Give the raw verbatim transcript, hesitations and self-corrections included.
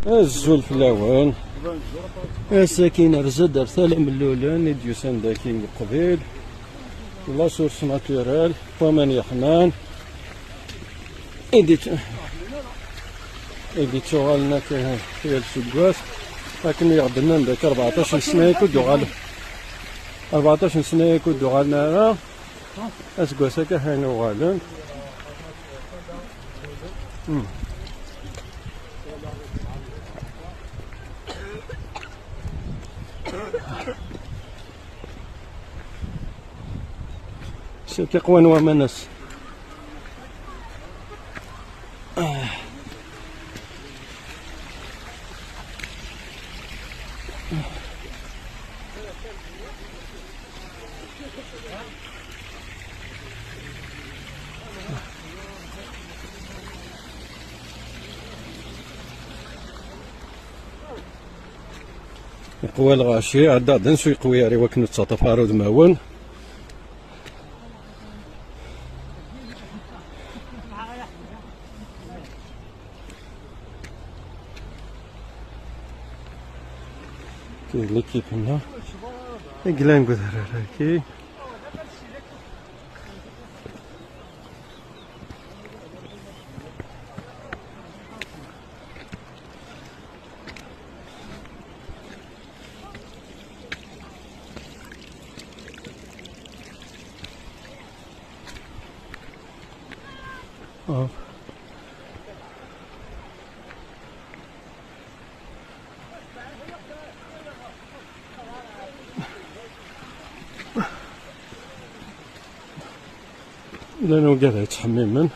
Azul fell-awen. Ass-agi nerza-d ar Tala Mellulen i d-yusan daki uqbil. La source naturelle, waman yeḥman. I d-, i d-ittuɣalen akka yal seggas. Akken i ɣ-d-nnan daki rbeɛṭac n ssna i kud-uɣalen. Rbeɛṭac n ssna i kud-uɣalen ara. Aseggas-agi ḥin uɣalen. Hmm. Saki qwan waman-as. Iqwa lɣaci, ɛeddaɣ-d ansu yeqwi ar i wakken ur ttaṭṭaf ara udmawen. Kif l'équipe-nneɣ i yellan deg udrar-agi. Oh. Llan wigad ay yettḥemmimen.